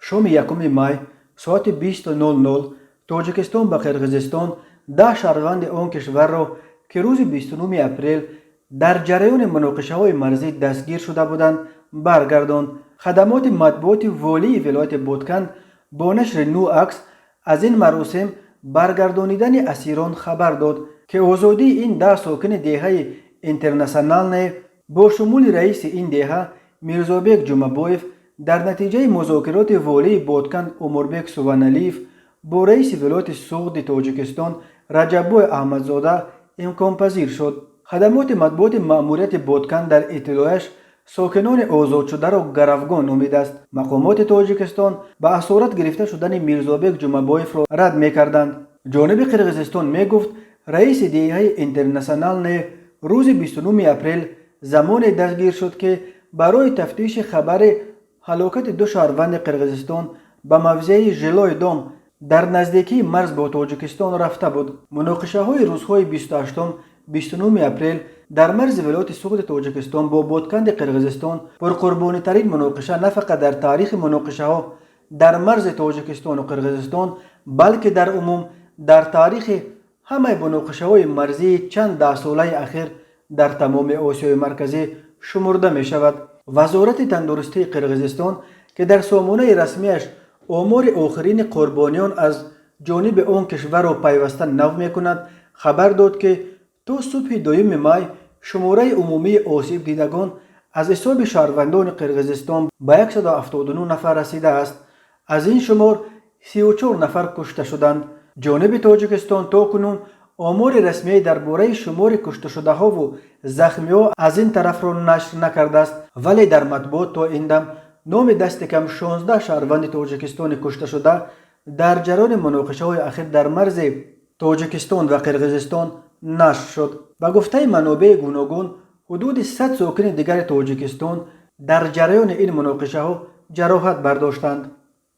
Шоми 1 май соати 20:00 Тоҷикистон ба Қирғизистон 10 шаҳрванди он кишварро, ки рӯзи 29 апрел дар ҷараёни муноқишаҳои марзӣ дастгир шуда буданд, баргардонд. Хадамоти матбуоти волии вилояти Ботканд бо нашри нӯ акс аз ин маросим баргардонидани асирон хабар дод, ки озодии ин 10 сокини деҳаи Интернационалне бо шумули раиси ин деҳа Мирзобек Ҷумабоев дар натиҷаи музокироти волии Ботканд Умурбек Суваналиев бо раиси вилояти Суғди Тоҷикистон Раҷаббой Аҳмадзода имконпазир шуд. Хадамоти матбуоти маъмурияти Ботканд дар иттилояш сокинони озодшударо гаравгон номидааст. Мақомоти Тоҷикистон ба асорат гирифта шудани Мирзобек Ҷумабоевро рад мекарданд. Ҷониби Қирғизистон мегуфт, раиси деҳаи Интернационалне рӯзи 29 апрел замоне дастгир шуд, ки барои тафтиши хабари ҳалокати ду шаҳрванди Қирғизистон ба мавзеи Жилой Дом дар наздикии марз бо Тоҷикистон рафта буд. Муноқишаҳои рӯзҳои 28, 29 апрел дар марзи вилояти Суғди Тоҷикистон бо Ботканди Қирғизистон пурқурбонитарин муноқиша на фақат дар таърихи муноқишаҳо дар марзи Тоҷикистону Қирғизистон, балки дар умум дар таърихи ҳамаи муноқишаҳои марзии чанд даҳсолаи ахир дар тамоми Осиёи Марказӣ шумурда мешавад. Вазорати тандурустии Қирғизистон, ки дар сомонаи расмиаш омори охирини қурбониён аз ҷониби он кишварро пайваста нав мекунад, хабар дод, ки то субҳи 2 май шумораи умумии осебдидагон аз ҳисоби шаҳрвандони Қирғизистон ба 179 нафар расидааст. Аз ин шумор 34 нафар кушта шуданд. Ҷониби Тоҷикистон то кунун омори расмие дар бораи шумори кушташудаҳову захмиҳо аз ин тарафро нашр накардааст, вале дар матбуот то ин дам номи дасти кам 16 шаҳрванди тоҷикистони кушташуда дар ҷараёни муноқишаҳои ахир дар марзи Тоҷикистон ва Қирғизистон нашр шуд. Ба гуфтаи манобеи гуногун, ҳудуди 100 сокини дигари Тоҷикистон дар ҷараёни ин муноқишаҳо ҷароҳат бардоштанд.